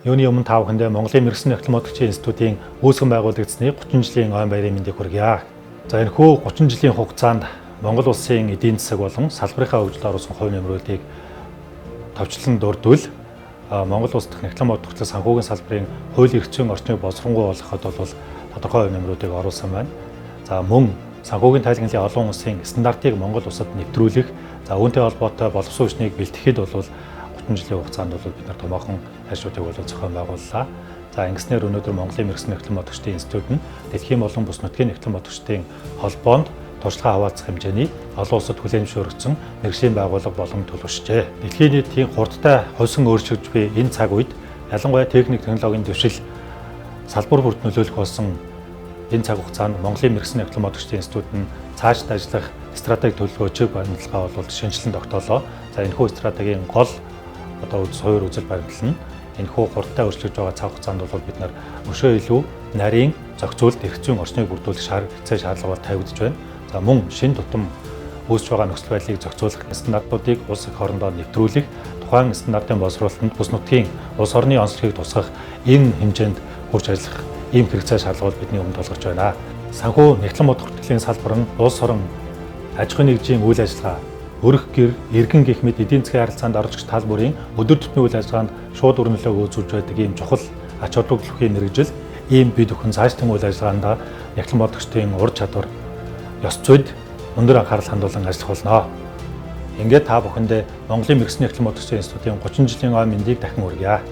Юуны өмнө та бүхэндээ Монголын мэргэсэн нягтлан бодогчийн институтын үүсгэн байгуулагдсаны 30 жилийн ойн баярын мэндийг хүргье. За, энэхүү 30 жилийн хугацаанд Монгол улсын эдийн засаг болон салбарынхаа хөгжилд оруулсан хувь нэмрүүдийг товчлон дурдвал Монгол улс дахь нягтлан бодогчлол санхүүгийн салбарын хууль эрх зүйн орчныг боловсронгуй болгоход бол тодорхой хувь нэмрүүдийг оруулсан байна. За, мөн санхүүгийн тайлгналын олон улсын стандартыг Монгол улсад нэвтрүүлэх, за, үүнтэй холбоотой боловсон хүчнийг бэлтгэхэд бол 30 жилийн хугацаанд бол бид нар томоохон ажлуудыг бол зохион байгууллаа. За, ингэснээр өнөөдөр Монголын мэргэсэн нягтлан бодогчдын институт нь дэлхийн болон бус нутгийн нягтлан бодогчдын холбоонд туршлага хаваалцах хэмжээний олон улсад хүлээн зөвшөөрөгдсөн мэргэжлийн байгууллага болон төлөвшжээ. Дэлхийн нийтийн хурдтай хувьсан өөрчлөгдөж буй энэ цаг үед, ялангуяа техник технологийн дэвшил салбар бүрт нөлөөлөх болсон энэ цаг хугацаанд Монголын мэргэсэн нягтлан бодогчдын институт нь цаашид ажиллах стратеги төлөвлөгөө, чиг баримтлагаа бол шинэчлэн тогтоолоо. За, энэхүү стратегийн гол одоо суурь үзэл баримтлал нь энэхүү хурдтай өөрчлөгдөж байгаа цаг хугацаанд бол бид нар өшөө илүү нарийн зохицуулт эрх зүйн орчныг бүрдүүлэх хэрэгцээ шаардлага бол тавигдж байна. За, мөн шинэ тутам үүсэж байгаа нөхцөл байдлыг зохицуулах стандартуудыг улс эх орондоо нэвтрүүлэх, тухайн стандартын боловсруулалтанд бус нутгийн улс орны онцлогийг тусгах энэ хэмжээнд хүрч ажиллах ийм хэрэгцээ шаардлага бол бидний өмнө тулгарч байна. Санхүү нягтлан бодох хүртгэлийн салбар нь улс орон, аж ахуйн нэгжийн үйл ажиллагаа, өрх гэр, иргэн гэх мэт эдийн засгийн харилцаанд орж тал бүрийн өдөр тутмын үйл ажиллагаанд шууд үр нөлөөгөө үзүүлж байдаг ийм чухал ач холбогдол мэргэжил. Ийм бид бүхэн цаашдын үйл ажиллагаанд нягтлан бодогчдын ур чадвар, ёс зүйд өндөр анхаарал хандуулан ажиллах болно. Ингээд та бүхэндээ Монголын мэргэсэн нягтлан бодогчдын институтын 30 жилийн ой мэндийг дахин хүргье.